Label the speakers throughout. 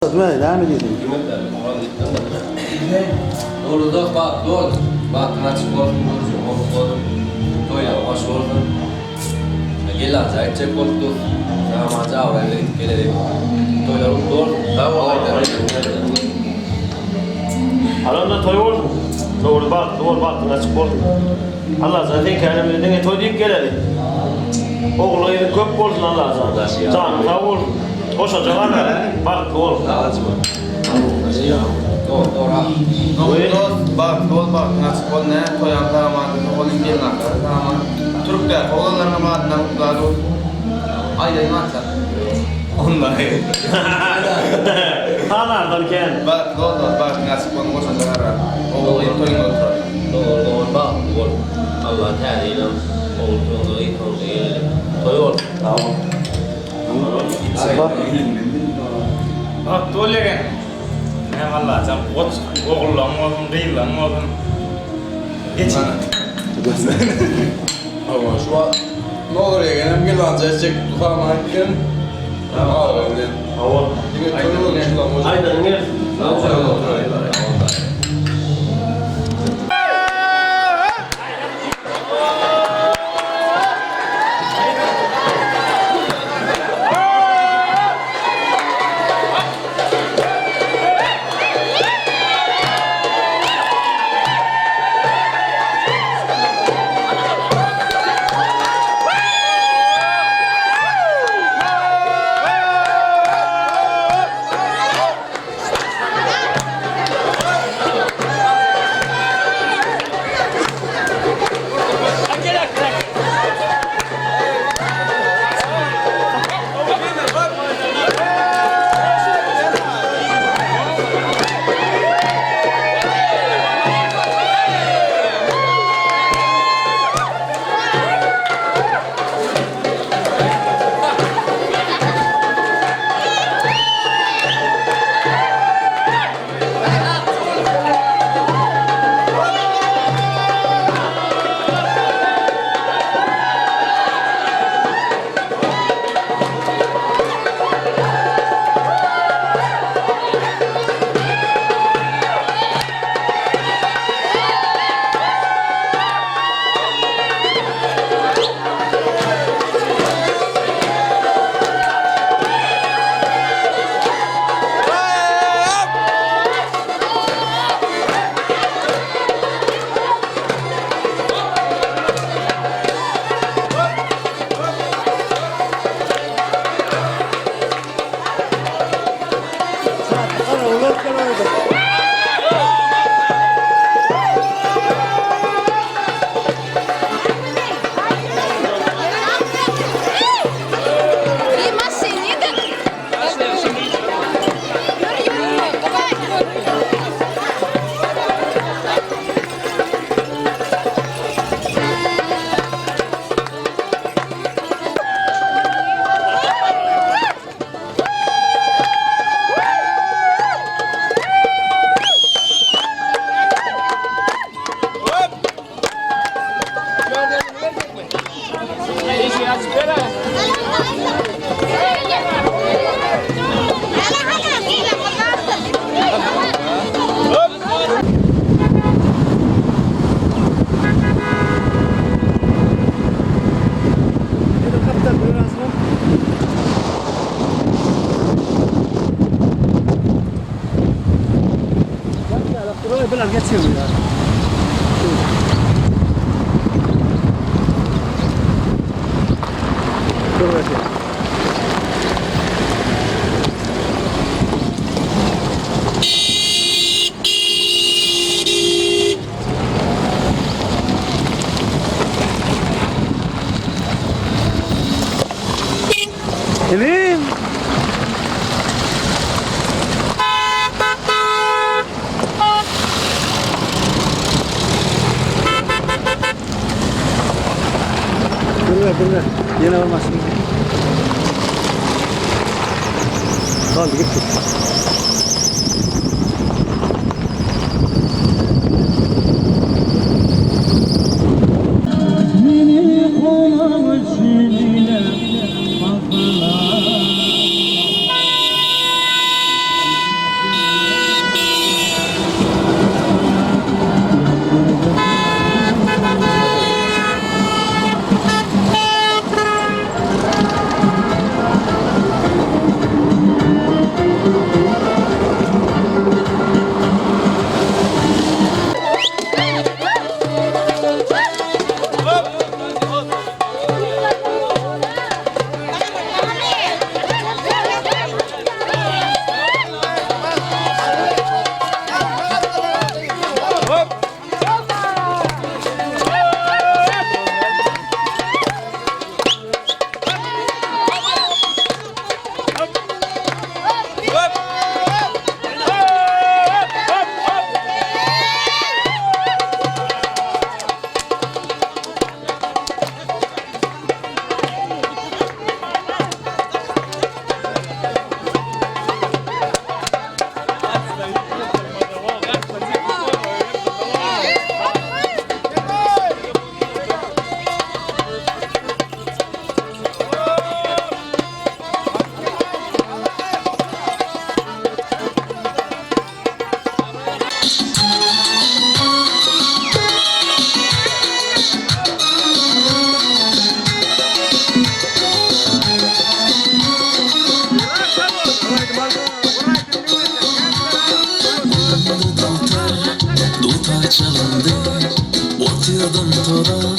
Speaker 1: Näme diýdiň?
Speaker 2: Dogry dost bagtly bol. Bagtyň açyk bolsun, görjüň gowy bolsun. Toýlaryň hoş bolsun. Gelnalyja aýtjak bolup dur. Sag-aman abraý bilen gidip geleli. Toýlar gutly bolsun. Sag bol aýdanyň.
Speaker 3: Alanda toý bolsun. Dogry bagtly bol, bagtyň açyk bolsun. Allajan seňkänem bize diňe toý diýip geleli. Ogul gyzyň köp bolsun Allajan. Janyň sag bolsun. Goşaja gana. Bagtly bol.
Speaker 4: Dogry dost, bagtly bol, bagtyň açyk bol, nä toýam sag-aman gitsin, olyň gelnatlary sag-aman. Türkdäki oglanlaryňam adyndan gutla dost. Aýdaýyn atlar. Onlaý.
Speaker 3: Sanardan kän.
Speaker 4: Bagtly bol dost, bagtyň açyk bolsun, goşaja garra. Ogul gyz toýuňda oturarys.
Speaker 2: Dogry dogan bagtly bol. Allah täze ýylam ogul toýuňda gyz toýuňda geleli. Toý bolsun.
Speaker 1: Sag bol.
Speaker 5: Bagtly bol ýegen. Näme Allajan goç ogullaň bolsun gyzlaň bolsun. Geçin.
Speaker 4: Hawa şu wagt Nodur ýegenem gelanja etjek tutam aýtgyn.
Speaker 3: Hawa.
Speaker 4: Diňe toý bolsun şulam.
Speaker 3: Aýdanyň gelsin. Ilim. Dur ver, dur ver. Yine olmasın. Kaldı gitti.
Speaker 1: Ortada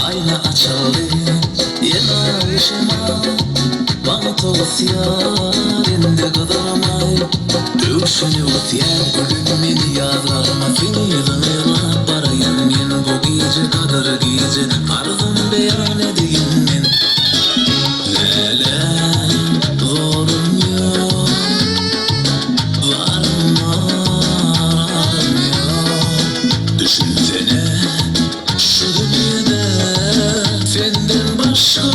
Speaker 1: aýna açyldy Ýel şemal Maňa towusýar Indi gyzarmaý Röwşen öwüsýär Gülüm meni ýazgarma Seň yzyňy baraýyn men Bu gije gadyr gije Parzym beýan edeýin men Läläm zorum ýok Zarym bar arym ýok Düşünsene şu dünýede Senden başga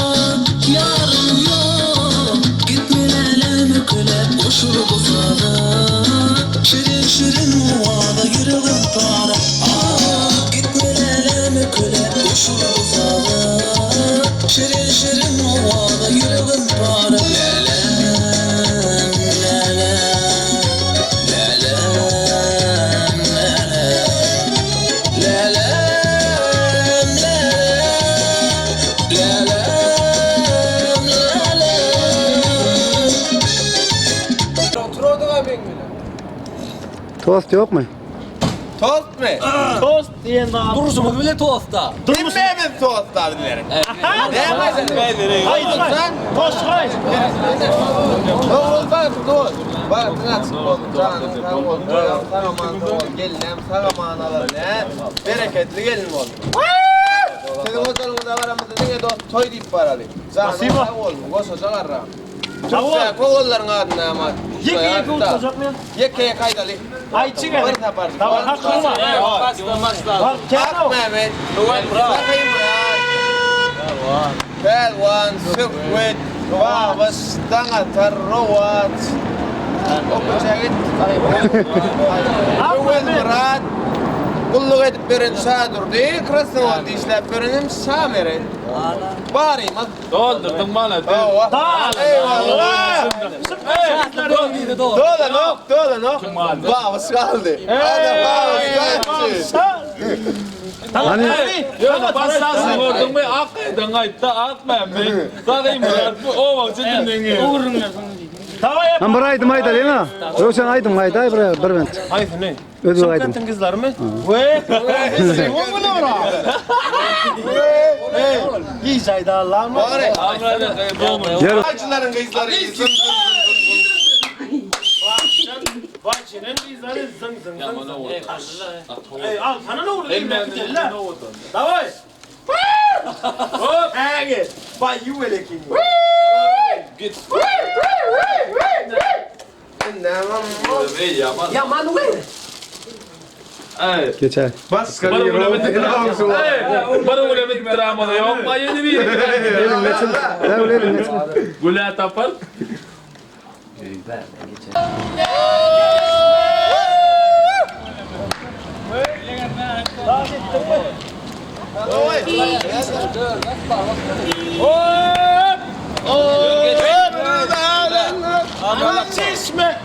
Speaker 1: ýarym ýok Gitme läläm öküläp goşul bu saza Şirin-şirin owaza ýüregim para Ah gitme läläm öküläp goşul bu saza Şirin-şirin owaza ýüregim para Läläm läläm läläm läläm Läläm läläm läläm läläm.
Speaker 4: Oturardyk-a meň bilen.
Speaker 6: Tost ýokmy?
Speaker 4: Tostmy?
Speaker 3: Tost diýen zat.
Speaker 2: Duruşumyz bile tosta.
Speaker 4: Hemmämiz tost adylar. Näme sen?
Speaker 3: Aýdym. Tost gaý.
Speaker 4: Ogul bagtly bol. Bagtyň açyk bolsun, janyň sag bolsun, toýaň sag-aman bolsun, gelinem sag-aman alar, nä? Bereketli gelin bolsun. Siziň ojalyňyza baramyzda diňe dost toý diýip baraly. Janyň sag bolsun, goşaja garram.
Speaker 3: Sag bol.
Speaker 4: Türkçä ogullaryň adyny näme at?
Speaker 3: Ýeke-ýeke uçrajak men.
Speaker 4: Ýeke-ýeke aýdaly.
Speaker 3: Aýtçy gel.
Speaker 4: Bir sapar.
Speaker 3: Tamam, hakyň bar. Wagt kän
Speaker 4: Ak Mehmet, Sahymyrat, Pälwan, Söhbet, Babyş, Daňatar, Rowaç, Okuça git. Öwezmyrat, gulluk edip beren Şadurdy, Krasnowodda işläp beren hem Şameren. Barymyz.
Speaker 7: Doldurdyň bana.
Speaker 4: Hawa. Eyvallah. Dolanok, dolanok. Babyş galdy. Ana babyş galdy.
Speaker 6: Hani
Speaker 7: Ýöne başlasyn gördüňmi? Ak aýdan aýtda ak Mehmet. Sagymyrat bu owaçy dinleňi.
Speaker 6: Hem bir aýdym aýdalyň ha. Röwşen aýdym aýdaý bir bir bent.
Speaker 3: Haýsyny?
Speaker 6: Özbek aýdym.
Speaker 3: Şymkentiň gyzlarymy? We. Giç aýda Allah'ım.
Speaker 4: Bary.
Speaker 6: Ýer
Speaker 4: Hacıların gyzlary.
Speaker 3: Başının gyzlary zıng zıng zıng. Ey al sana ne oldu? Davay. Hop. Hege. Bay yuvelekin.
Speaker 6: geçer.
Speaker 4: Başka
Speaker 7: Bir öyle bir dramada yok. Ma yeni bir.
Speaker 6: Elin geçin. Däw elin geçin.
Speaker 7: Güle tapar.
Speaker 3: Çeşme.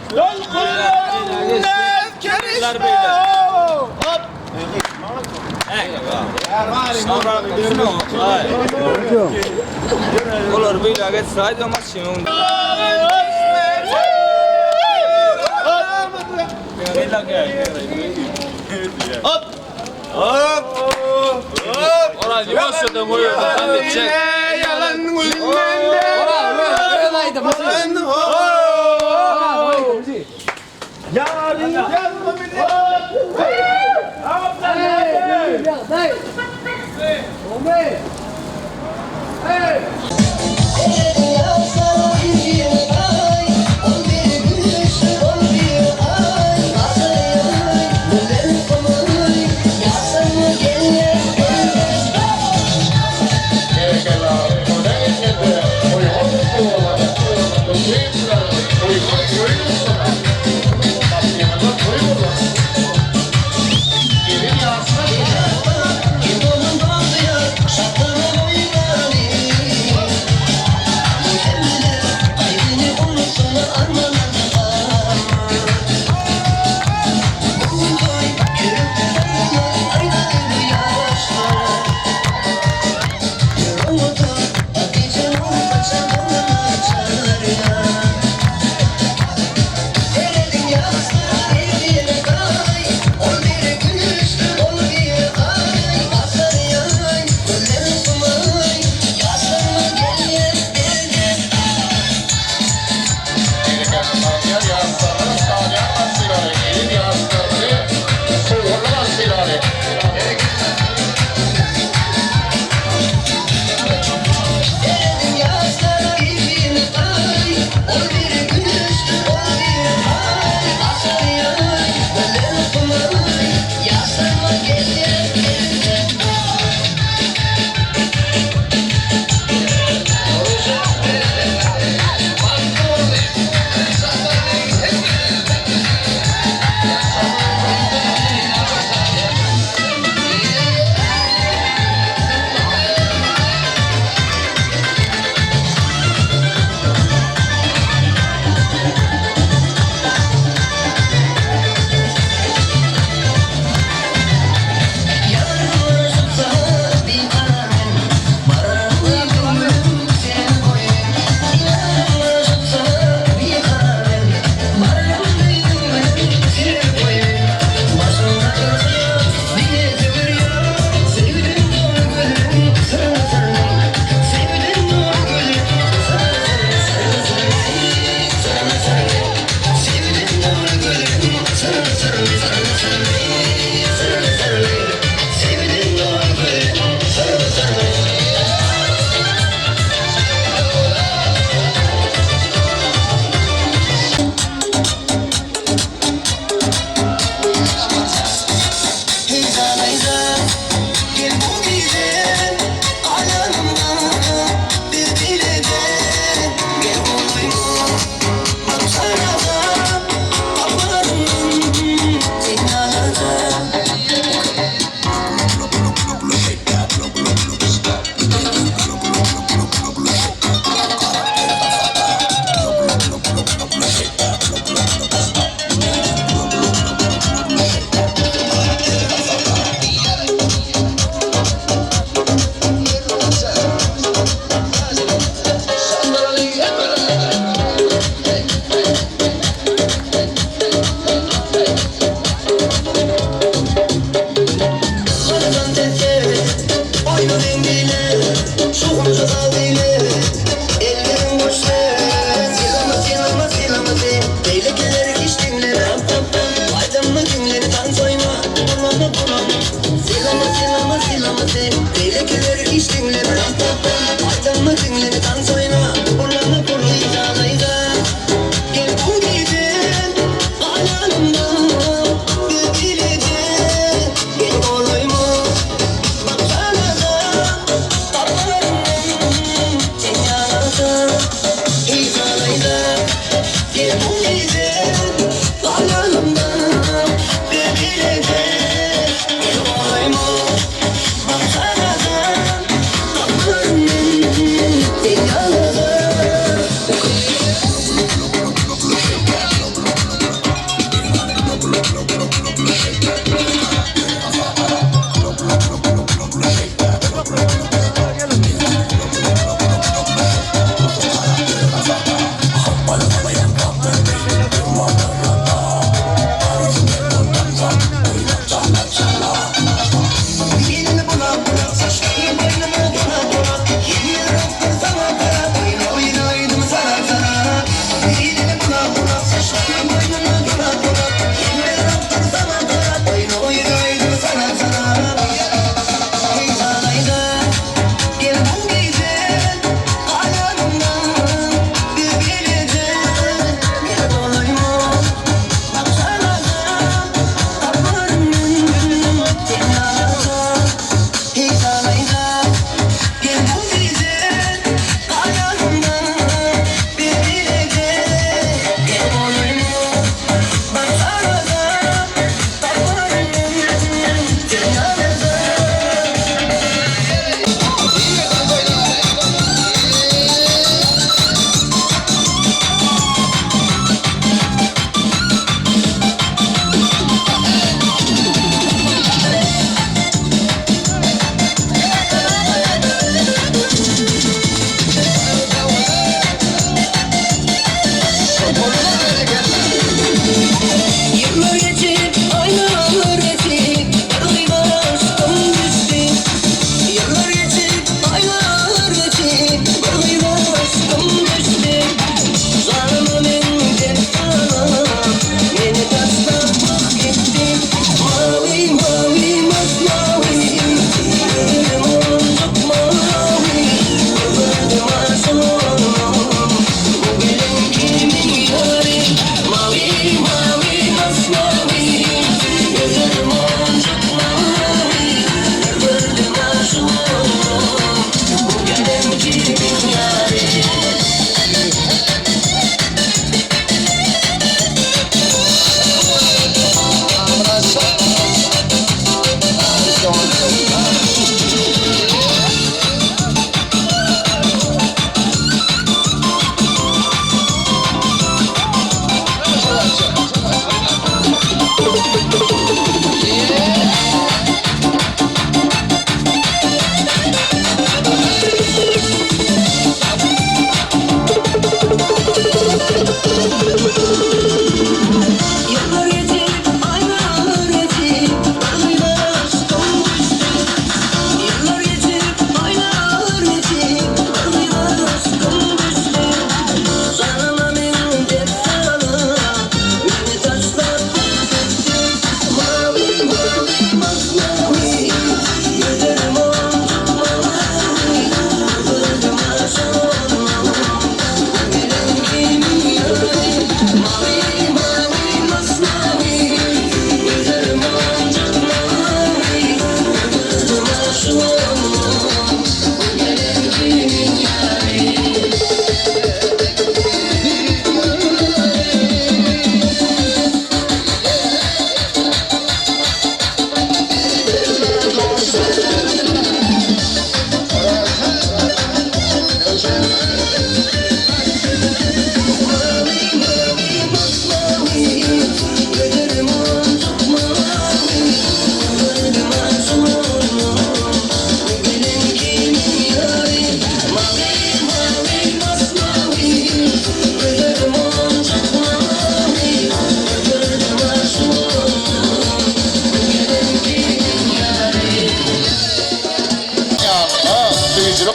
Speaker 4: Olar böyle geçsaydı maşyn.
Speaker 7: Oral yavaşladan koyuyordu. Sen de çek.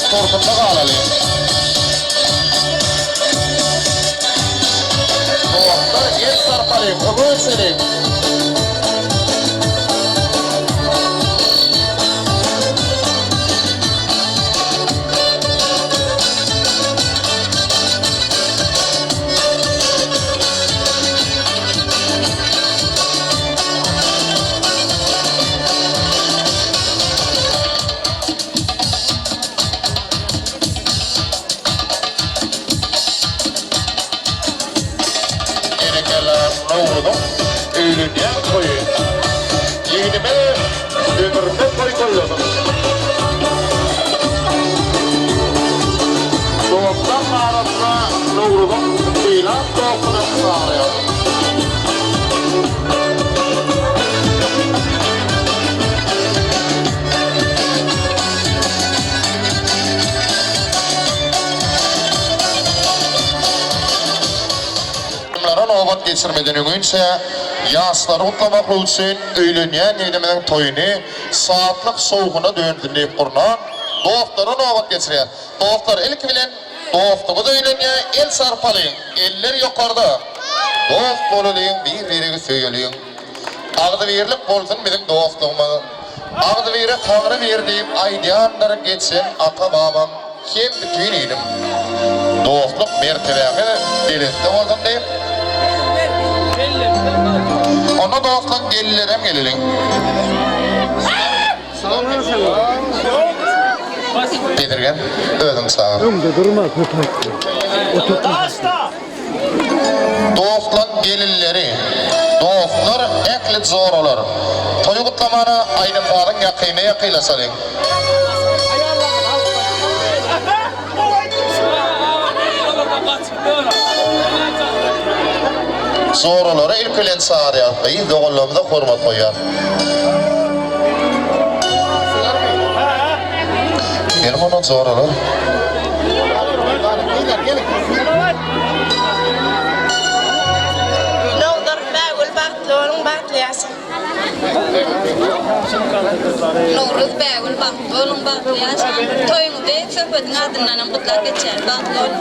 Speaker 8: Ortasynda galalyň. Dostlar el çarpalyň, gol çeliň. Berekella Nowruzyň öýlenýän toýy. Ýigdime ömründe toý toýlasyn. Dostlaň arasynda Nowruzyň Sylap dostuny çagyrýar. Aýdymlara nobat geçirmeden öňinçä, ýaşlary gutlamaklyk üçin öýlenýän ýigdimiziň toýuny şatlyk-şowhuna dönsün diýip gurnan dostlara nobat geçirýär. Dostlar, ilki bilen dostumyz öýlenýär, el çarpalyň, eller ýokarda! Dost bolalyň, bir-biregi söýeliň. Agzybirlik bolsun biziň dostlugymyz. Agzybire Taňry bir diýip aýdýandyr geçen ata-babam hem bütin ilim. Dostluk mertebäňiz belentde bolsun diýip. Onda dostlar gelinlerem geleliň. Bezirgen özüň çagyr.
Speaker 6: Öňde durma köp aýtma. Oturtma.
Speaker 8: Dostlaň gelinleri, dostlar, ähli joralar, toý gutlamana aýdym-sazyň ýakyna ýakylaşalyň. Joralary ilki bilen çagyrýas, gyz doganlarymyza hormat goýýas. Geliň onda joralar.
Speaker 9: Nowzar Bägül bagtly boluň bagtly ýaşaň.
Speaker 10: Nowruz Bägül bagtly boluň bagtly ýaşaň. Toýuňyzy söhbediň adyndanam gutlap geçýän bagtly boluň.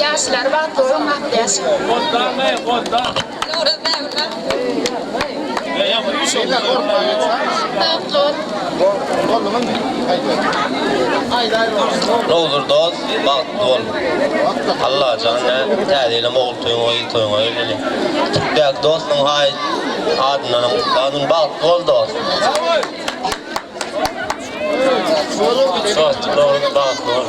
Speaker 9: Ýaşlar bagtly boluň bagtly ýaşaň.
Speaker 10: Nowruz Bägül bagtly.
Speaker 9: Bagtly boluň.
Speaker 2: Nowzur dost, bagtly bol. Allajan nä täze ýylam ogul toýuňa gyz toýuňa geleli. Türkdäki dostuň haý adyndanam gutladym bagtly bol dost. Dostum Nowruz bagtly bol.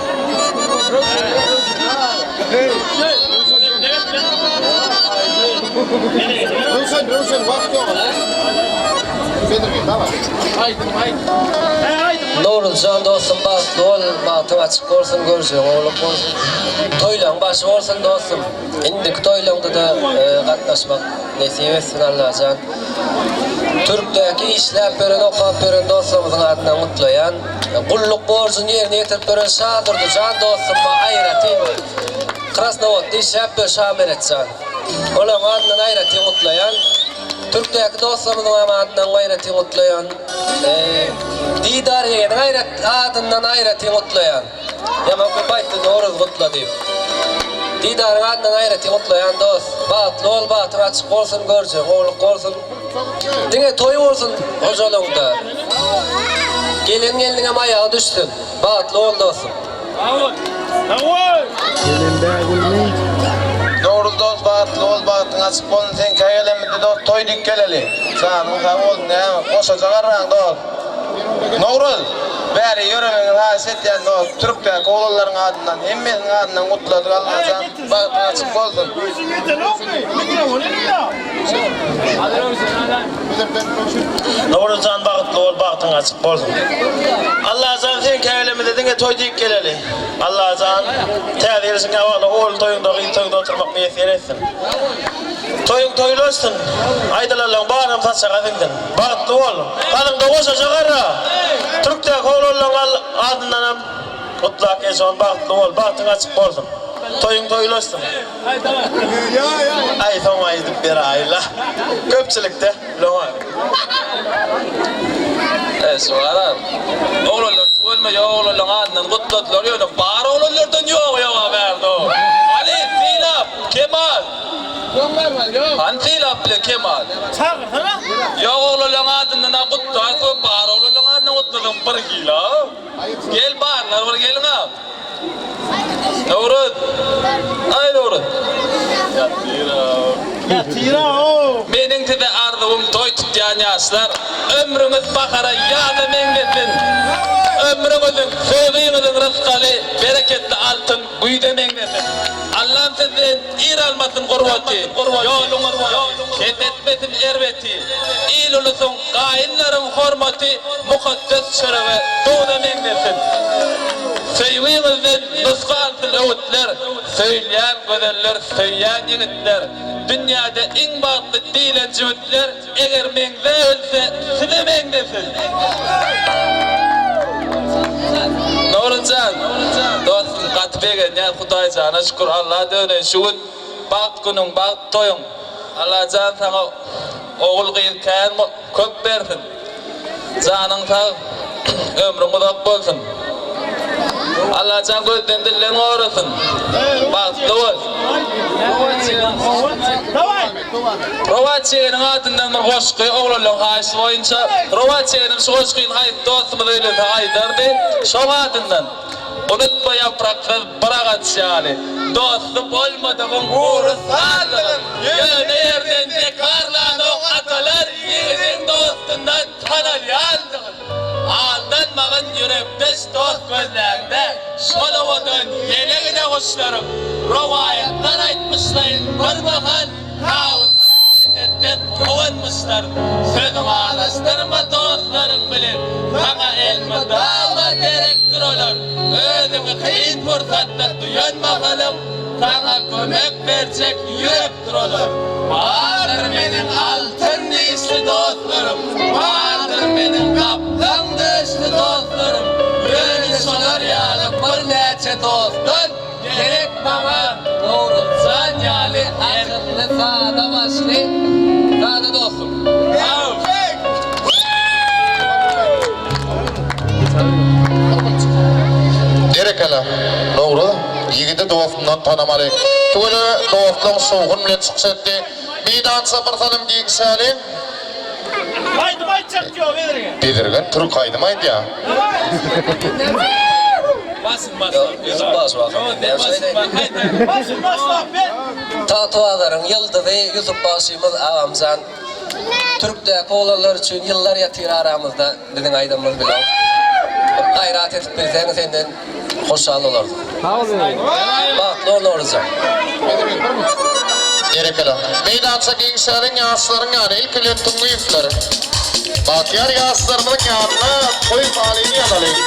Speaker 8: Röwşen, Röwşen wagt ýok. Bedirgen daway. Aýdym aýt.
Speaker 2: Nowruzjan dostum bagtly bol, bagtyň açyk bolsun, görjegiň owlak bolsun. Toýlaň başy bolsun dostum. Indiki toýlaňda-da gatnaşmak nesip etsin Allajan. Türkdäki işläp ýören, okap ýören dostlarymyzyň adyndan gutlaýan. Gulluk borjuny ýerine ýetirip ýören Şadurdyjan dostuma aýratyn Krasnowodda işläp ýör Şameretjan. Olaň adyndan aýratyn gutlaýan. Türkdäki dostlarymyzyňam adyndan aýratyn gutlaýan. Didar ýegeniň aýrat adyndan aýratyn gutlaýan. Ýaman köp aýtdy Nowruz gutla diýip. Didaryň adyndan aýratyn gutlaýan dost. Bagtly bol bagtyň açyk bolsun görjegiň owluk bolsun. Diňe toý bolsun hojalygyňda. Gelen gelniňem aýagy düşsün. Bagtly bol dostum.
Speaker 6: Gelen bägülmi?
Speaker 4: Nowruz dost bagtly bol bagtyň açyk bolsun seňkä gelenmizde dost toý dik geleli janyň sag bolsun näme goşaja garraň dost Nowruz bäri ýöremegiňi haýyş etýän dost türkdäki oglanlaryň adyndan hemmesiniň adyndan gutladyk Allajan bagtyň açyk bolsun.
Speaker 3: Nowruzjan bagtly bol bagtyň açyk bolsun. Allajan seňkä gelenmizde diňe toý diýip geleli. Allajan täze ýyl şiňä wagly ogul toýuňda gyz toýuňda oturmak miýesser etsin. Toýuň toýlaşsyn. Aýdylanlaň baram saçaga siňsin. Bagtly bol. Galyňda goşaja garra. Türkdäki oglanlaň adyndanam gutlap geçon bagtly bol. Bagtyň açyk bolsun. Toýuň toýlaşsyn. Aý soň aýdyp beraýla. Köpçülikde bileňok.
Speaker 7: Şu ara. Oglanlar tüwelme ýok oglanlaň adyndan gutladylar ýöne bar oglanlardan ýogy ýoga bärde o. Hany Sylap, Kemal. Hany Sylap bile Kemal.
Speaker 3: Çagyrsana.
Speaker 7: Ýok oglanlaň adyndan a gutlar köp bar oglanlaň adyndan gutlasaň bir hili. Gel barlar bir geliň a. Nowruz. Aý Nowruz. Ýatyr-ow.
Speaker 3: Ýatyr-ow.
Speaker 7: Meniň size arzuwym toý tutýan ýaşlar, ömrüňiz bahara, ýaza meňzesin. Ömrüňiziň, söýgiňiziň rysgaly bereketli altyn güýze meňzesin. Allam sizden ir almasyn gurbaty, ýoluňyz kes etmesin erbeti. Il-ulusyň, gaýynlaryň hormaty mukaddes çörege, duza meňzesin. Söýgiňizden nusga alsyn öwütler, söýülýän gözeller, söýýän ýigitler. Dünýäde iň bagtly diýlen jübütler eger meňzäbilse, size meňzesin. Nowruzjan, dostum gaty begenýän Hudaýjana şükür Alla döneýin şu gün bagt günüň, bagt toýuň. Allajan saňa Ogul gyz kän köp bersin. Janyň sag, ömrüň uzak bolsun. Allajan gözden dilden gorasyn. Bagtly bol. Rowaç ýegeniň adyndan bir goşgy oglanlaryň haýyşy boýunça. Rowaç ýegenim şu goşgyny haýsy dostumyz öýlense aýdardy. Şoň adyndan. Unutma ýapraksyz bir agaç ýaly. Dosty bolmadygyň gury sazlygyn. Ýöne ýerden tekrarlanok atalar ýigidiň dostundan tanalýandygyn. Aldanmagyn ýürekdeş dost gözläňde şol owadan ýelegine guşlaryň. Rowaýatlar aýtmyşlaýyn bir mahal Tawusy jennetden kowanmyşlar. Sözüňi azaşdyrma dostlaryň bilen saňa elmydama gerekdir olar. Özüňi kyn pursatda duýan mahalyň saňa kömek berjek ýürekdir olar. Bardyr meniň altyn dişli dostlarym, bardyr meniň gaplaň döşli dostlarym, ýöne şolar ýaly birnäçe dostdan gerek maňa Nowruzjan ýaly akylly, sada başly, sada dostum.
Speaker 8: Berekella, Nowruz, ýigidi dostundan tanamaly. Tüweleme, dostlaň şowhun bilen çykyş etdi. Meýdança bir salym giňşäliň.
Speaker 3: Aýdym aýtjak diýo Bezirgen.
Speaker 8: Bezirgen türk aýdym aýdýa.
Speaker 3: Başyn başlap ber.
Speaker 2: Tatuazaryň ýyldyzy Ýusup bagşymyz agamjan Türkdäki oglanlar üçin ýyllar ýatyr aramyzda biziň aýdamymyz bilen. Bir gaýrat edip bilseň senden hoşal bolardyk. Bagtly bol Nowruzjan.
Speaker 8: Berekella. Meýdança giňşäliň ýaşlaryň ýany ilki bilen Tüňňüýewler. Bagtyýar ýaşlarymyzyň ýanyna toý halyny ýazalyň.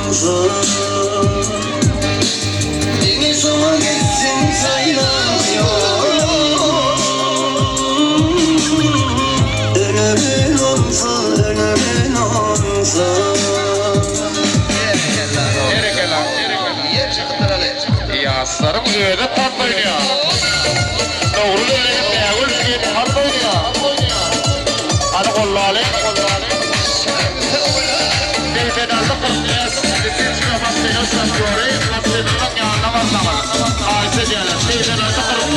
Speaker 1: onsa Diňe şoňa gitsin saýlan ýolum Ölerin onsa, ölerin onsa
Speaker 8: Ýaşlaryň özi tans oýnaýar. Nowruz bilen Bägül diýen tans oýnaýar. Hany gollaly. 86 45 Lisinskiý maşyna şofýory maşynynyň ýanyna barsaňyz. Haýyş edýärler. 86 45.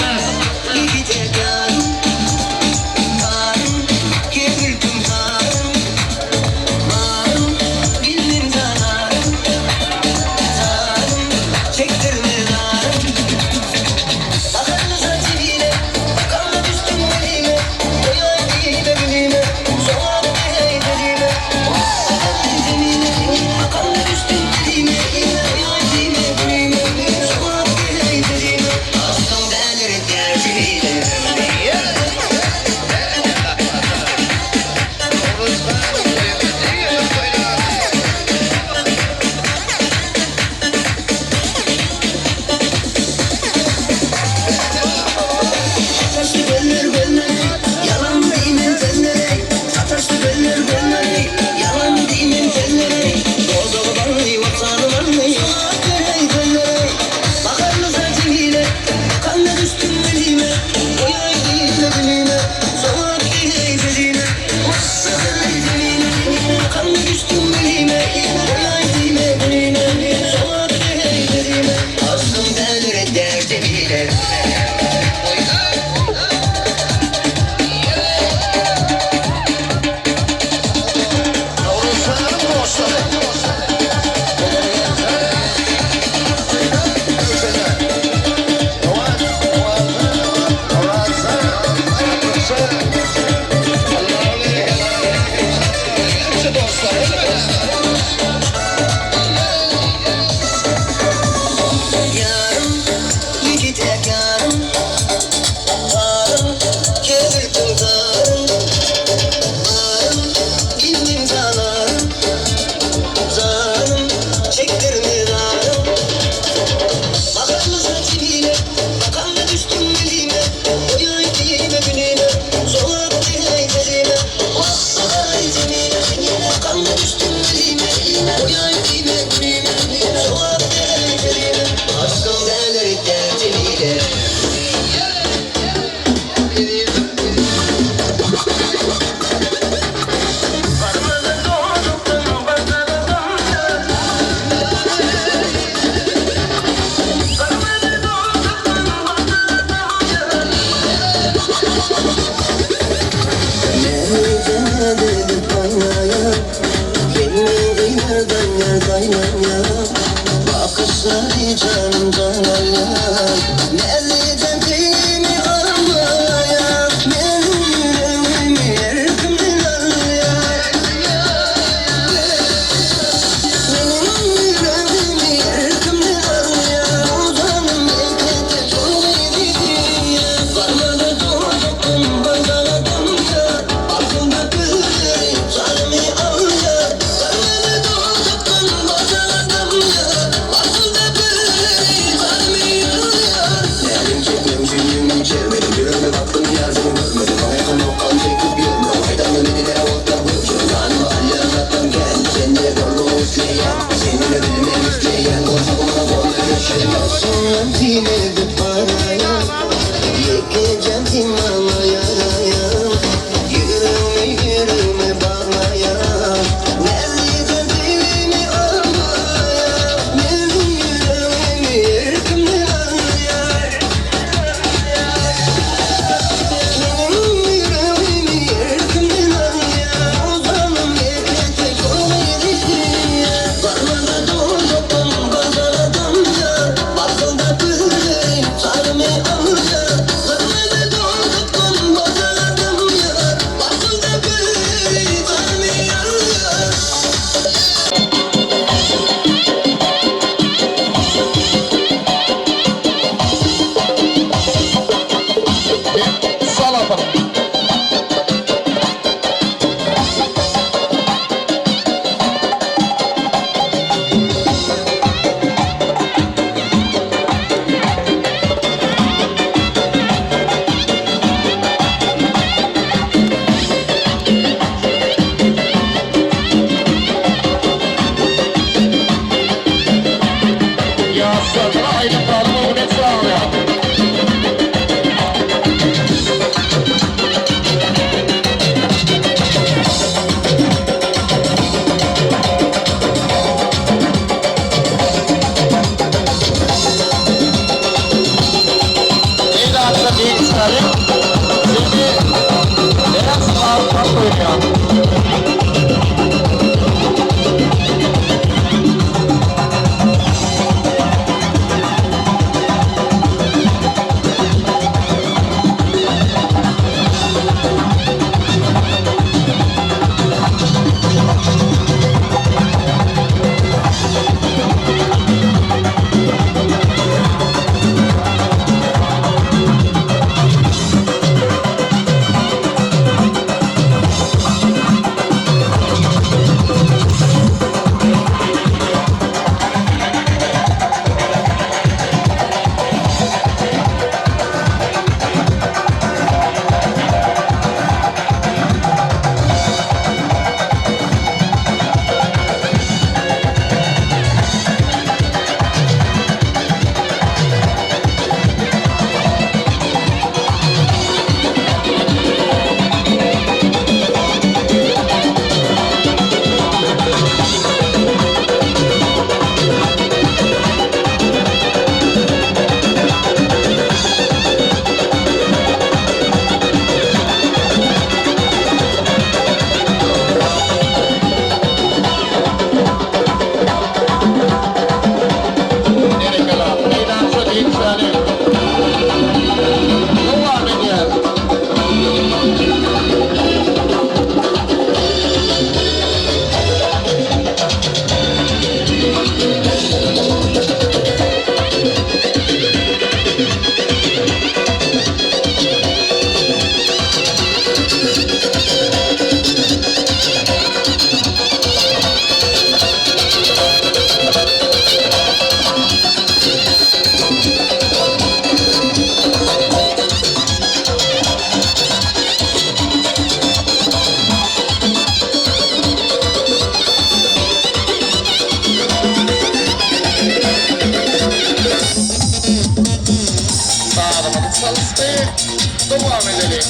Speaker 8: edeliň.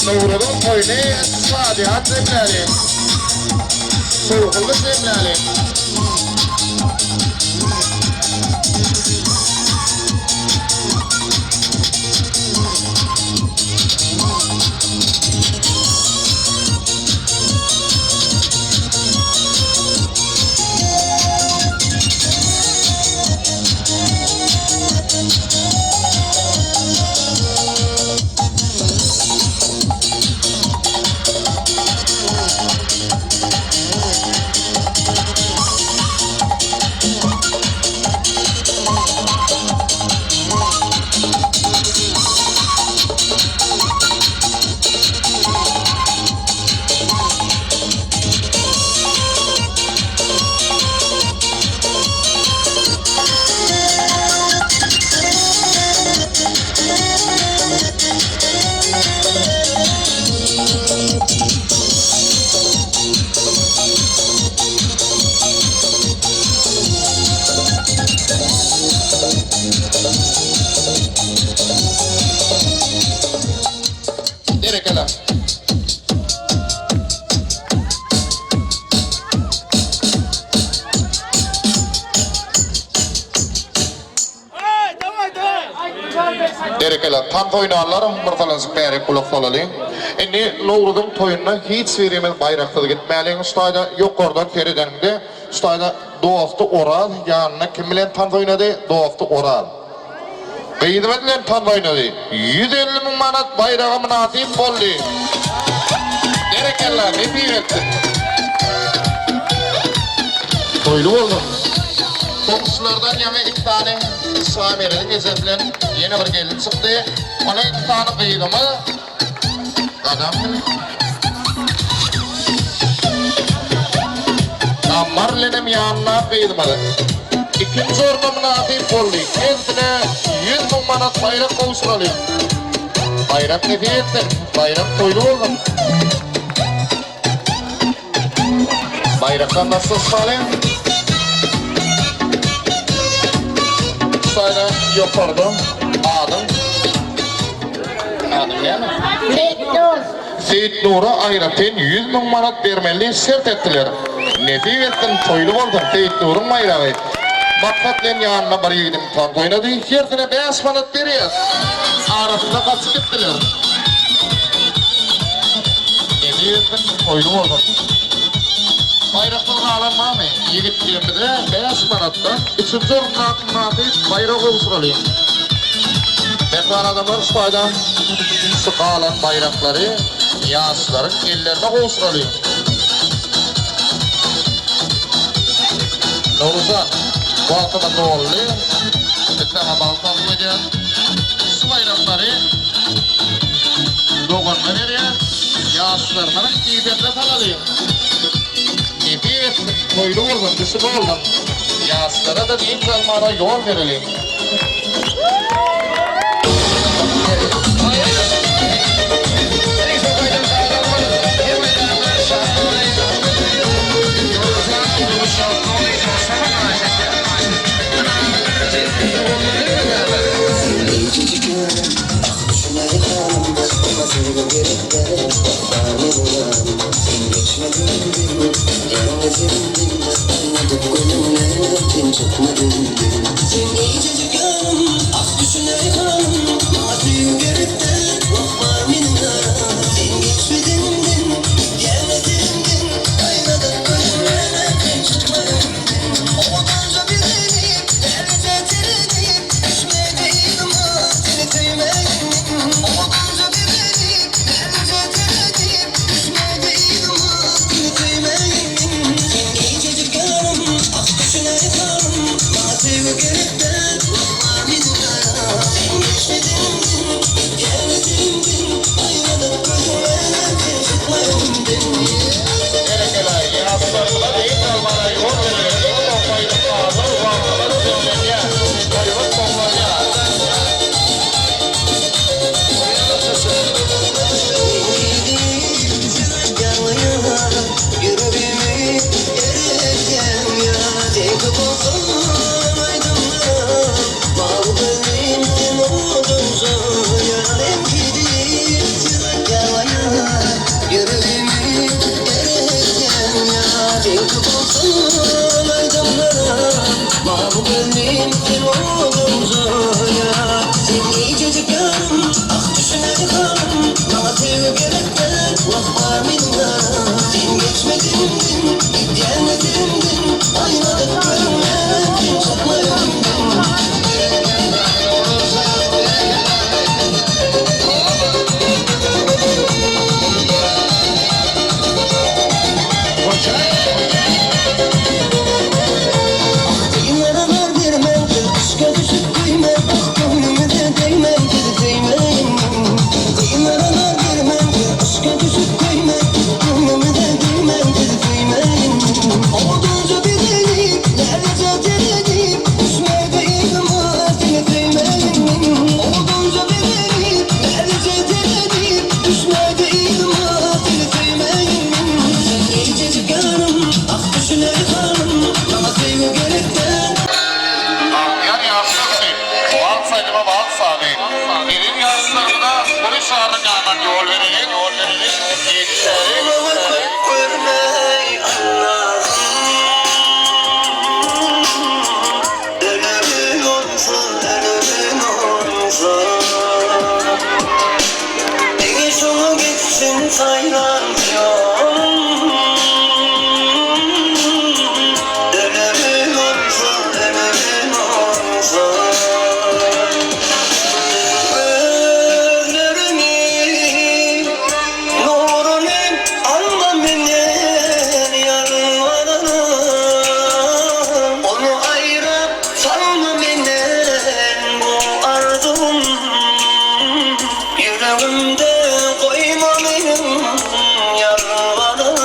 Speaker 8: Nowruzyň toýuny şadyýan jemläliň. Şowhunly jemläliň. Berekella. Berekella. Tans oýnanlar bir salynjyk bärik gulak salalyň. Indi Nowruzyň toýunda hiç birimiz baýraksyz gitmäliň. Şu taýda ýokardan seredeniňde şu taýda dosty Oraz ýanynda kim bilen tans oýnady? Dosty Oraz. Gyzymyz bilen tans oýnady. 150 müň manat baýraga mynasyp boldy. Berekella, nesip etsin. Toýly bolsun. Goňşulardan ýaňy iki sany Şamerediň ejesi bilen ýene bir gelin çykdy. Onuň iki sany gyzymyz Gadam Gammar bilenem ýanyna gyzymyz ikinji orna mynasyp boldy. Hersine 100 müň manat baýrak gowşuraly. Baýrak nesip etsin. Baýrak toýly bolsun. Baýrakdan başga şaly. Şaýda ýokarda adyň. Adyň näme?
Speaker 9: Seýitnur.
Speaker 8: Seýitnura aýratyn 100 müň manat bermeli diýip şert etdiler. Nesip etsin, toýly bolsun Seýitnuryň baýragy. Maksat bilen ýanyna bir ýigidiň tans oýnady. Hersine 5 manat berýäs. Arasynda gaçyp gitdiler. Nesip etsin, toýly bolsun. Baýraksyz galan barmy? Ýigitlerimize 5 manatdan üçünji orundaky mynasyp baýrak gowşuralyň. Mähriban adamlar şu taýda şu galan baýraklary ýaşlaryň ellerine gowşuralyň. Nowruzjan, wagtymyz doldy. Biz saňa bagt arzuw edýäris. Şu baýraklary doganyna berýäris. Ýaşlarymyzyň kisesine salalyň. Nesip etsin, toýly bolsun, düşüm bolsun. Ýaşlara-da dynç almaga ýol bereliň. Berekella, ýaşlarymyza dynç almaga ýol berýär. Oba baýramlar wagtynda jemlenýär, toýlar toplanýar.
Speaker 1: Mawy gözlim sen odunjaýa Sen gijejik ýarym Ah düşüner halym Maňa söýgi gerek däl Wah bar meniň ýarym Sen geçme dilimden Gidýäňe serimden Aýnadan görünmän Sen çykma öňümden. Yaralar bermän biz yşka düşüp köýmän Ah köňlümize degmän biz söýmäýin Yaralar bermän biz yşka düşüp köýmän Köňlümize degmän biz söýmäýin Odunja bedenim näzije tenenim Düşmedi yzyma seni söýmäýin Odunja bedenim näzije tenenim Düşmedi yzyma seni söýmäýin Sen ýarym ah düşüner halym Maňa söýgi gerek däl.
Speaker 8: Bagtyýar ýaşlar üçin wals aýdyma wals sazy. Gelen ýaşlarymyza uly şarlyk ýandan ýol bereliň. Ýetişäliň.
Speaker 1: Maňa köp görmeý Allahym Ölümin olsa ölümin olsa Diňe şoňa gitsin saýlan ýolum Ölümin olsa ölümin olsa Gözlerimi nuruny alma menden ýalbararym Ony aýra salma menden bu arzuwym Ýüregimde goýma meniň ýalbararym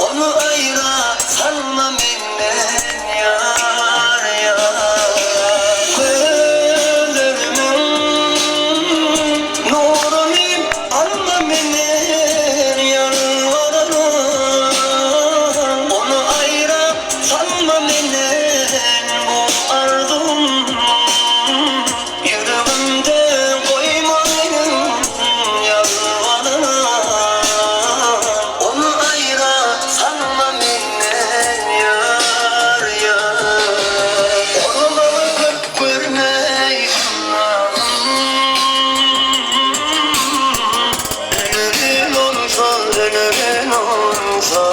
Speaker 1: Ony aýra salma menden ýar ýar Gözlerimiň nuruny alma menden ýalbararym Ony aýra salma menden bu arzuwym Ýüregimde goýma meniň ýalbararym Ony aýra salma menden ýar ýar Ony maňa köp görmeý Allahym Ölümin olsa ölümin olsa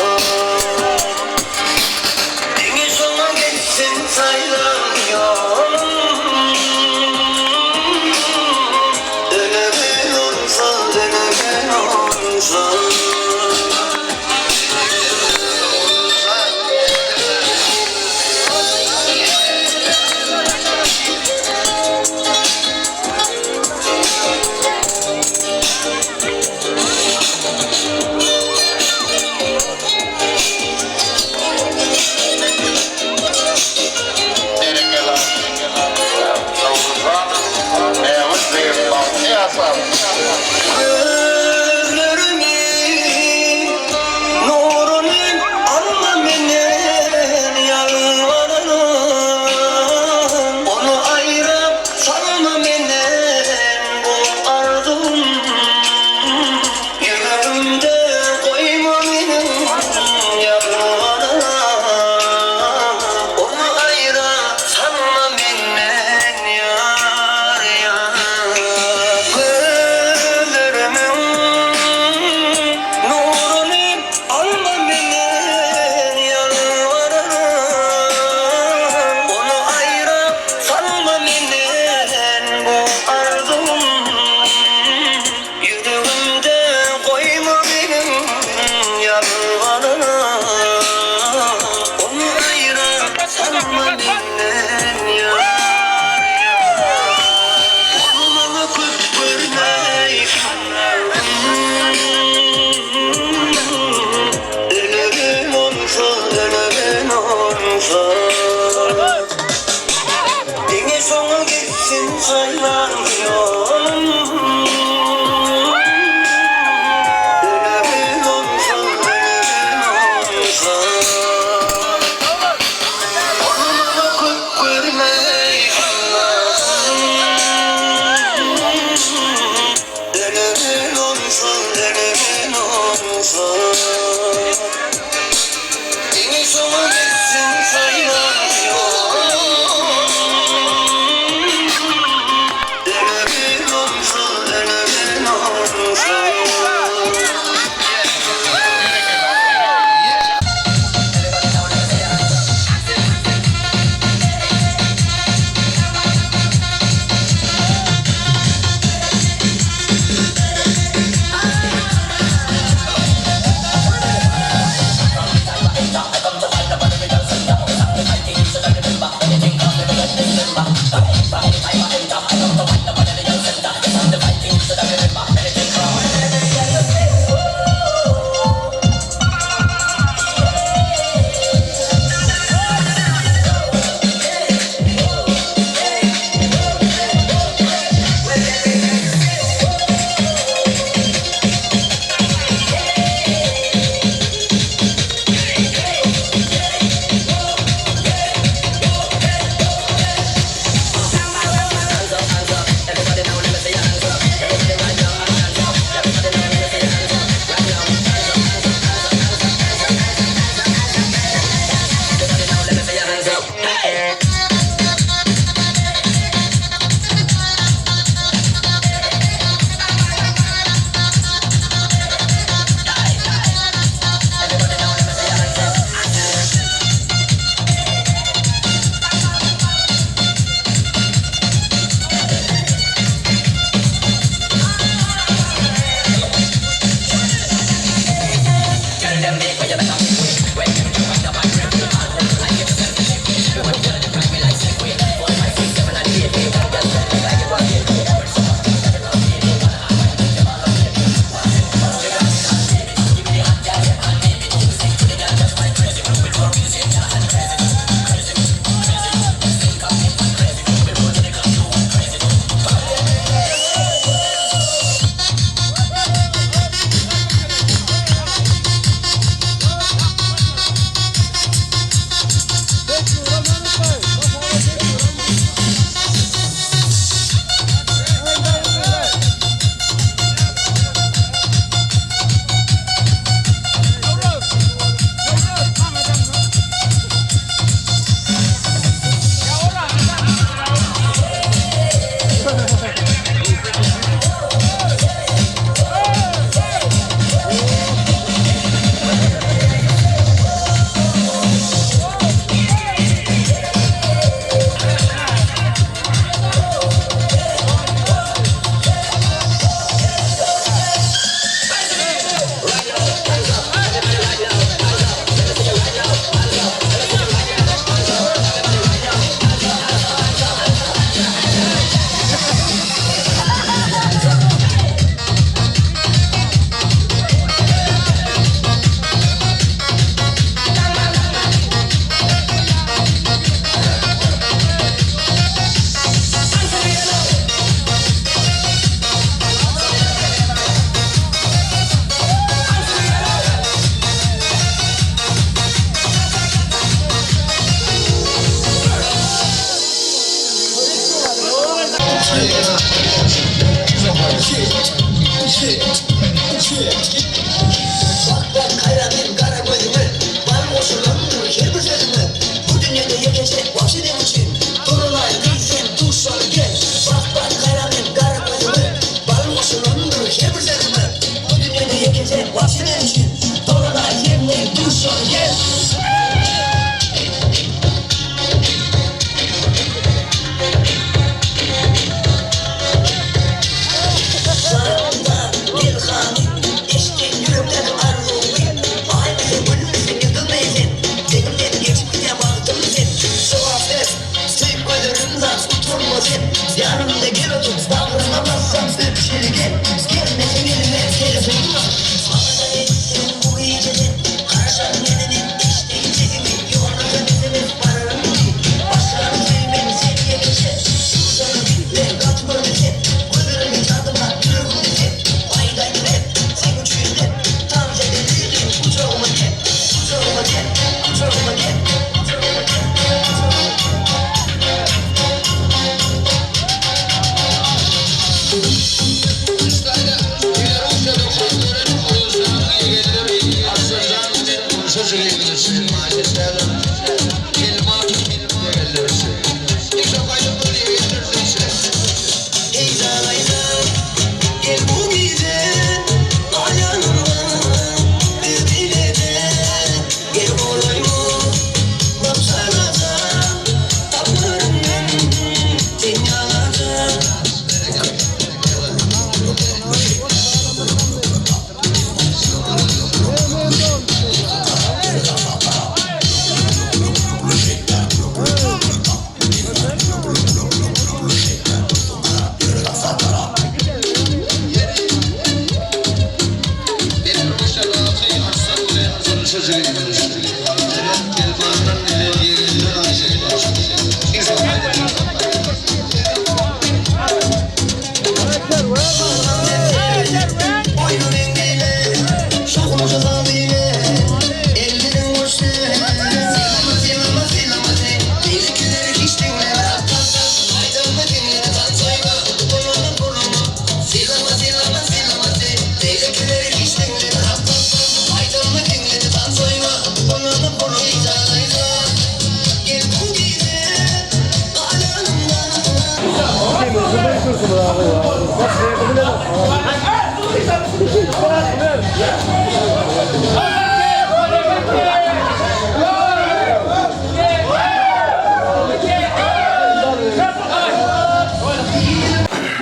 Speaker 1: Diňe şoňa gitsin saýlan ýolum Ölümin olsa ölümin olsa.
Speaker 8: Berekella. Nowruzjan, Bägül jigim, bagtly ýaşa!
Speaker 1: Gözlerimi nuruny alma menden ýalbararym Ony aýra salma menden bu arzuwym Ýüregimde goýma meniň ýalbararym Ony aýra salma menden ýar ýar Gözlerimiň nuruny alma menden ýalbararym Ony aýra salma menden bu arzuwym Ýüregimde goýma meniň ýalbararym Ony aýra salma menden ýar ýar Ony maňa köp görmeý Ölümin olsa ölümin olsa Diňe şoňa gitsin saýlan ýolum Ölümin olsa ölümin olsa Ony maňa köp görmeý Allahym Ölümin olsa ölümin olsa Diňe şoňa gitsin saýlan.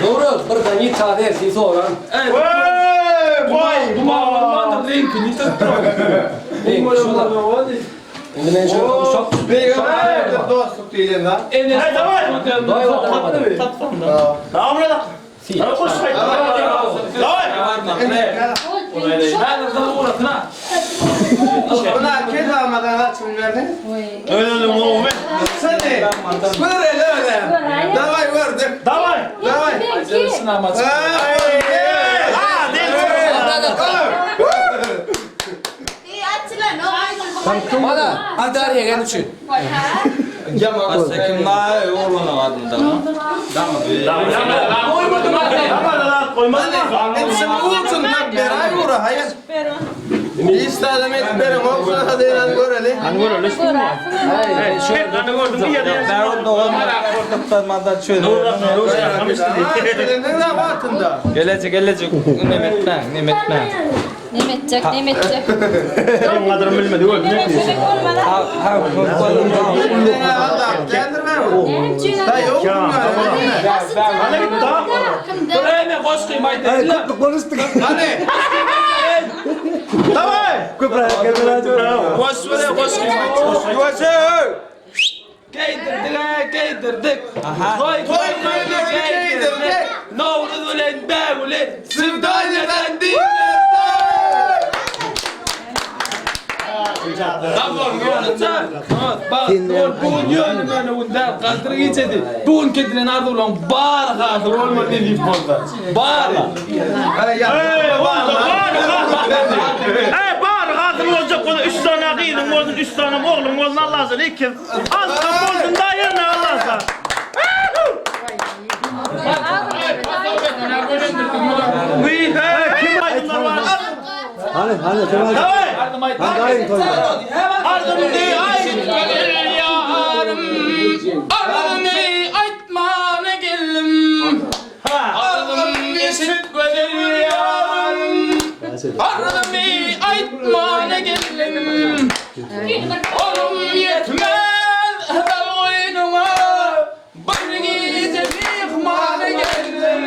Speaker 2: Nowruz bir dani taze si soran.
Speaker 3: Vay!
Speaker 2: Indi men şu uşak
Speaker 4: Dostluk diýlen lan.
Speaker 3: Hey, daway! Daway lan. Daway koş. Daway!
Speaker 4: Buna kez almadan açım verdi.
Speaker 3: Öyle oğlum.
Speaker 4: Sen de. Ver hele öyle. Davay gördük.
Speaker 3: Daway!
Speaker 4: Davay.
Speaker 3: Ha, değil.
Speaker 2: Bana Adar yegen üçin.
Speaker 4: Hepsi uçun bak beray uğra hayır. İstadem et berim olsun hadi lan göreli. Ne batında?
Speaker 7: Gelecek gelecek. Nemetmen, nemetmen.
Speaker 10: Nemetjek, nemetjek.
Speaker 3: Kadrım bilmedi. Oğlum, ne
Speaker 10: Nemetjek olmalı.
Speaker 7: Ha, ha,
Speaker 4: Allah geldirme bu. Da yok mu?
Speaker 7: Ene goşky maýda.
Speaker 4: Hani?
Speaker 3: Daway!
Speaker 7: Goş bile goşky.
Speaker 4: Yuvaşı.
Speaker 7: Geýdirdik, geýdirdik. Toý
Speaker 4: Toý toýuny geýdirdik.
Speaker 7: Nowruz bilen bägüli
Speaker 4: Sevdaneden değil.
Speaker 7: Tamam, ýolunca. Bak, bugün ýönümeni unda galdyr geçedi. Bugün kedilen arzuwlaryň bary hasyl bolmaly diýip boldy. Bary.
Speaker 3: Hey, Hey, bar hasyl boljak bolsa 3 tane gyzym bolsun, 3 tane oglum bolsun Allah'ın ikiz. Al, bolsun da yerine Allah'ın. Daway. Arzymy aýt.
Speaker 7: Ýarym, arzymy aýtmana geldim. Arzymy eşit gözel ýarym. Arzymy aýtmana geldim. Golum ýetmez dal goýnuňa, Bir gije myhmana geldim.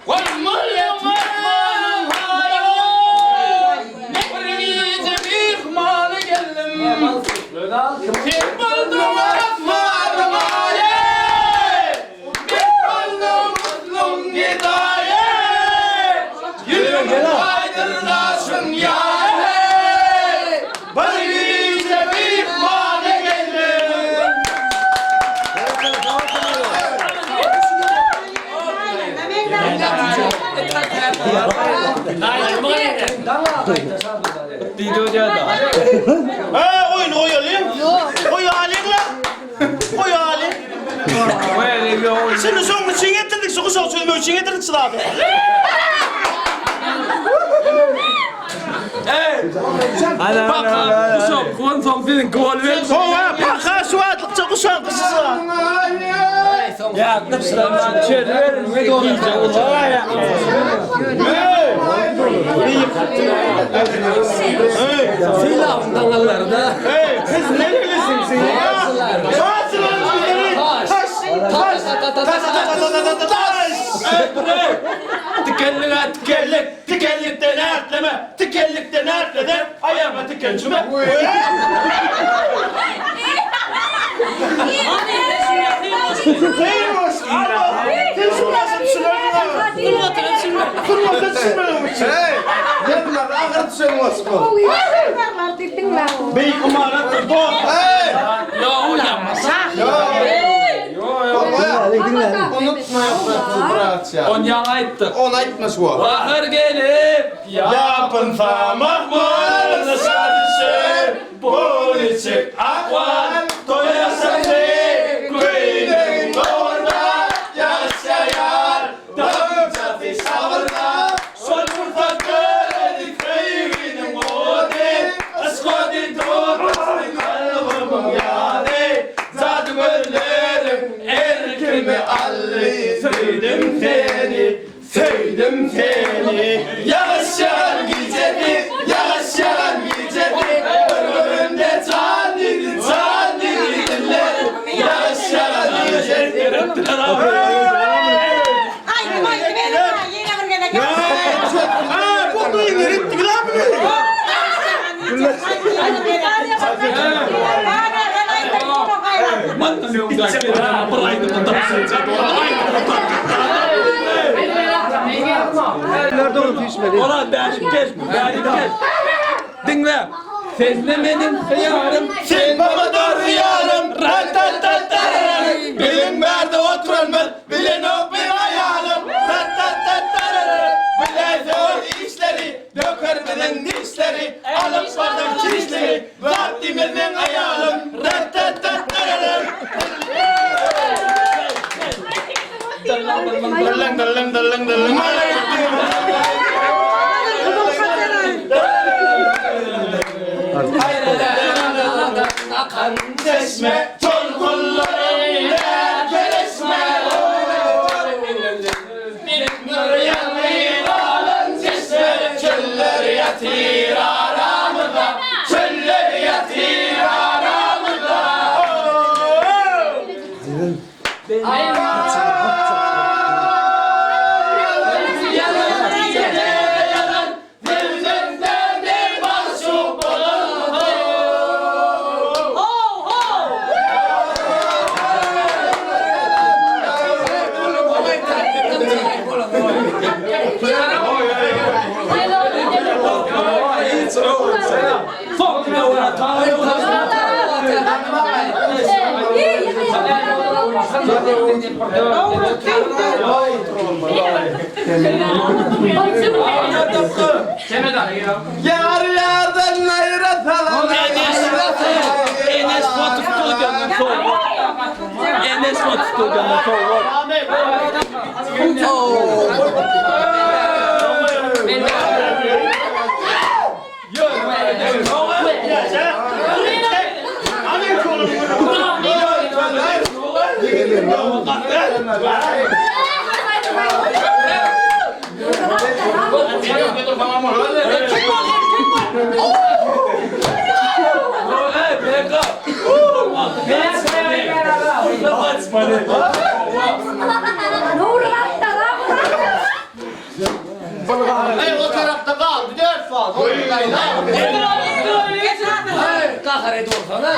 Speaker 7: Golum ýetmez Bir gije myhmana geldim. Sen bolduň asmanyň aýy, Men boldum mutluň gedaýy. Ýüzüň aýdyr daşyň ýaýy, Bir gije myhmana geldim.
Speaker 3: He, oýny goýalyň. Goýalyň-la. Goýalyň. Şimdi şonuň üçin getirdik, şu guşagy çözmek üçin getirdik şu zady.
Speaker 7: Paka, guşak, onsoň siziňki bolubersin.
Speaker 3: Hawa, paka şu wagtlykça guşagyň gyşysy bar. Hey, siz nerelisiniz siz ya? Taş, taş, taş, taş, taş, taş. Tikenlige tikenlik, tikenlikden ätleme, tikenlikden ätleden aýagyňa tiken çüme. Beýik ymaratdyr dost.
Speaker 7: Bahar gelip,
Speaker 3: Ýapynsa mahmal nyşa düşer, Bu niçik ahwal, toýa şaşy, Köýnegiň dowurda, ýagyş ýaýar, Damjasy şabyrda, Şol pursat döredi söýginiň ody, Yşk ody tutuşdy kalbymyň ýady, Jady gözleriň erkimi aldy, Söýdüm seni, Söýdüm seni Ýagyş ýagan gijedi Ýagyş ýagan gijedi Bir görende jan diýdi Jan diýdi dillerim Ýagyş ýagan gijedi
Speaker 9: Aýdym aýdyp elin ýene bir gezek.
Speaker 7: Ola bärik gel, bärik gel. Diňle. Sesle meniň hyýarym.
Speaker 3: Sen pomidor hyýarym Ra-ta-ta-ta-ra-ra. Biziň bärde oturanymyz Bilenok meň aýalym Ra-ta-ta-ta-ra-ra. Biläýse ol işleri Döker biziň dişleri Alyp barsaň çişleri Zat diýmez meň aýalym Ra-ta-ta-ta-ra-ra. Dyrlyň dyrlyň dyrlyň dyrlyň Akan çeşme tolkunlarym derdeleşme Nur ýaňy galan çeşme Çöller ýatyr aramyzda Çöller ýatyr aramyzda
Speaker 4: Ýar ýardan aýra salan
Speaker 7: Enes foto studionyň sowgat. Enes foto studionyň sowgat.
Speaker 4: Ey o tarafta galdy dört sal.
Speaker 2: Gahar edip olsana.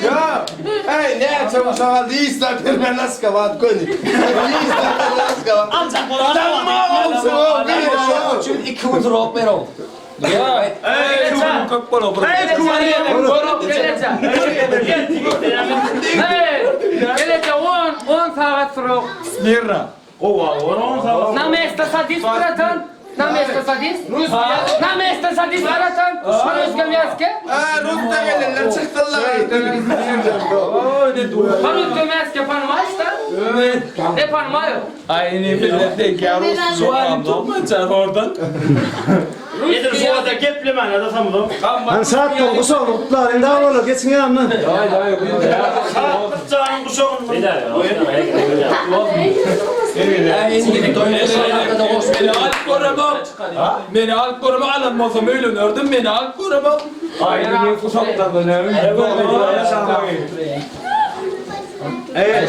Speaker 4: Ya ey ne çabuk sana lista bir laska var köni. Lista bir laska var. Tamam olsun o bir
Speaker 2: Üçün iki gün drop ver ol.
Speaker 11: Gelece 10 10 saat sürüp.
Speaker 5: Smirna.
Speaker 11: На место садись, братан. На место садись. На место садись, братан. По-русски мяске.
Speaker 4: Ha Rus'ta gelenler çıktılar.
Speaker 11: По-русски мяске понимаешь, да? Не понимаю.
Speaker 7: Aynı millette Sualim tutmayacaksın oradan.
Speaker 3: Edil suada geplemän da samdym.
Speaker 6: Hani saat dol guşagyny gutlalyň da olar geçiň ýanyna.
Speaker 3: Saatlyk janyň guşagyny.
Speaker 7: Beni alıp göremem. Beni alıp göremem. Alan olsam öğlenirdim. Beni alıp göremem.
Speaker 5: Aýdyň guşaklardan näme?
Speaker 3: Ey!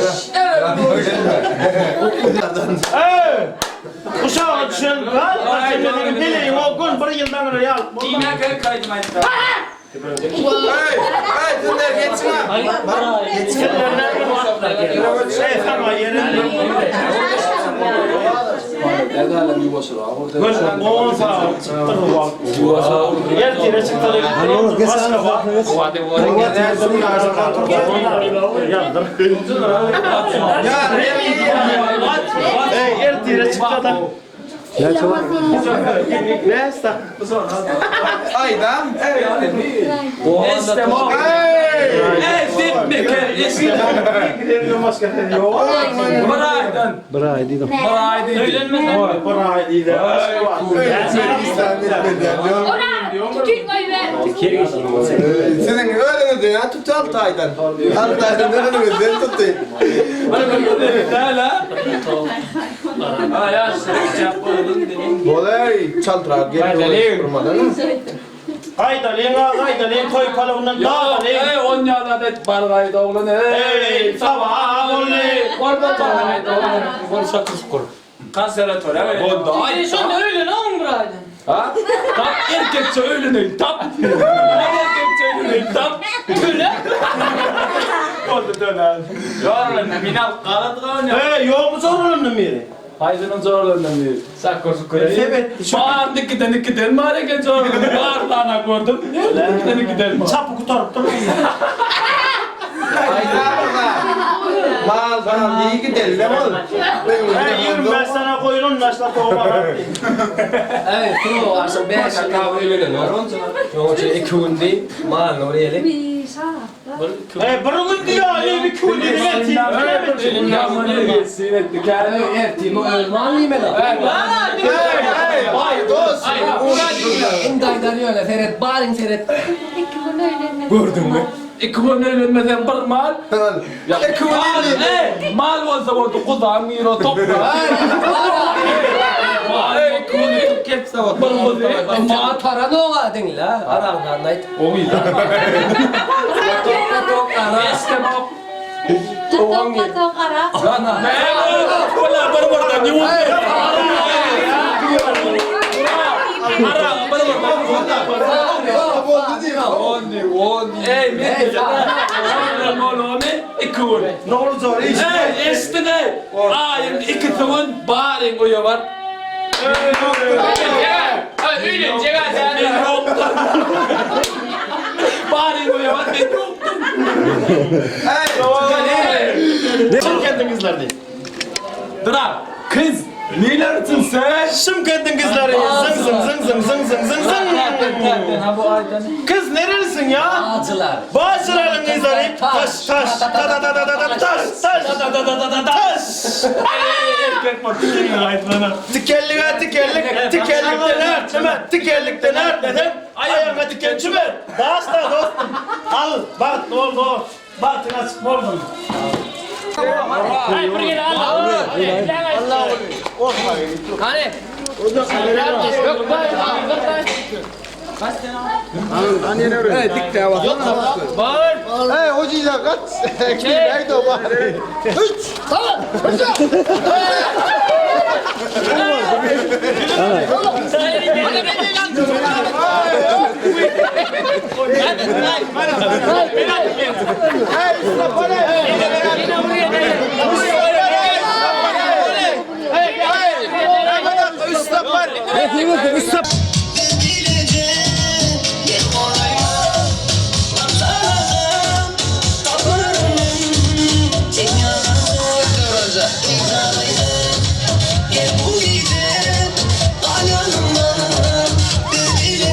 Speaker 3: Guşagyna düşen gal, sen bileýin o gün bir ýyldan öne ýalyp.
Speaker 4: Hey hey dinler geçin ha.
Speaker 3: Ey sana yerin. Göz on saat çykdy bu. Yer tire çykdy.
Speaker 6: Hani olar geç
Speaker 3: Ýazdyr. Ey yer tire çykdy da.
Speaker 6: Ya çabuk.
Speaker 3: Neyse.
Speaker 4: Ayda.
Speaker 7: Estemem. Ey zipmeke.
Speaker 3: Gidelim başka yok.
Speaker 7: Bir aydan.
Speaker 6: Bir aý diýdim.
Speaker 7: Bir ay değil.
Speaker 3: Bir ay diýdi.
Speaker 4: Sizin öğrenizden ya tuttu altı aydan. Altı aydan öğrenizden tuttu. Bolay çaltırar geliyor. Durmadan.
Speaker 3: Gaýdalyň, gaýdalyň toý palawyndan dagalyň.
Speaker 7: Ey on yana da bargaydı oğlun.
Speaker 3: Ey
Speaker 7: Ey.
Speaker 3: sabah boldy.
Speaker 7: Orada bargaydı oğlun. Gol şakız kur. Konservatöre. Boldu. Ay.
Speaker 11: Şunu öyle ne on brother?
Speaker 7: Ha? Tap erkekçe öğleneyim tap. Erkekçe öğleneyim tap. Töle. Oldu töle. Yorulun minal kaladı
Speaker 3: Ey ýok mu sorulundu miri?
Speaker 7: Hayzının zorlarından değil. Sakko sukko.
Speaker 3: Evet.
Speaker 7: Bağır dikiden ikiden var eken zorlarından. Bağır lana gördüm. Dikiden ikiden var.
Speaker 3: Çapy gutaryp dur.
Speaker 4: Mal mal iyi gidelim ol.
Speaker 3: Ey 25 sene goýulun naşla towa.
Speaker 2: Evet, pro akşam 5 kahve öğleniyor. Şoň üçin 2 gün diýip, mal oraya
Speaker 3: Ey bir gün diýär, ey bir gün diýär.
Speaker 2: Ertimi ölman diýmeli.
Speaker 4: Hey hey ay dost.
Speaker 2: Indi aýdar ýöne seret, baryň seret.
Speaker 7: Gördün mü? İki gün öğlenmesen bir mal.
Speaker 4: İki gün
Speaker 7: Mal, ey, mal olsa oldu kuzağın euro topla. Mal, iki gün kepse bak. Bir kuzu, mal.
Speaker 2: Para noňa diňle, araňdan aýt.
Speaker 7: O iyi.
Speaker 2: Tok ara.
Speaker 7: İşte bak.
Speaker 10: Tok tok ara.
Speaker 7: Ne? Wala bir birden ýuwundy. Araga bir birden Ey men bolany iki gün.
Speaker 3: Nowruz iş.
Speaker 7: Ey eşitdiň ey. Aýyň ikisi gün baryň öýe bar.
Speaker 11: Öýlenjek adam.
Speaker 7: Men ýokdum. Baryň öýe bar men ýokdum.
Speaker 3: Şymkendiň gyzlary.
Speaker 7: Drak kız neler üçin sen?
Speaker 3: Şymkendiň gyzlary. Zıň zıň zıň zıň zıň zıň zıň zıň. Kız nerelisin ya?
Speaker 2: Bağcılar.
Speaker 3: Bağcıların gyzlary. Taş taş. Ta ta ta ta ta ta taş taş.
Speaker 7: Ta ta ta ta ta
Speaker 3: Taş.
Speaker 7: Erkek bak dikenli aýtmana.
Speaker 3: Tikellige tikellik, tikellikden ärtme, tikellikden ärtmesen, aýagyňa tiken çümer. Daş-da dostum, al, bagtly bol dost, bagtyň açyk bolsun.
Speaker 11: Ay bir gezek Allah. Allah. Hany.
Speaker 6: Hey hocayla kaç. Neydi o bari? Üç. Tamam. Hey,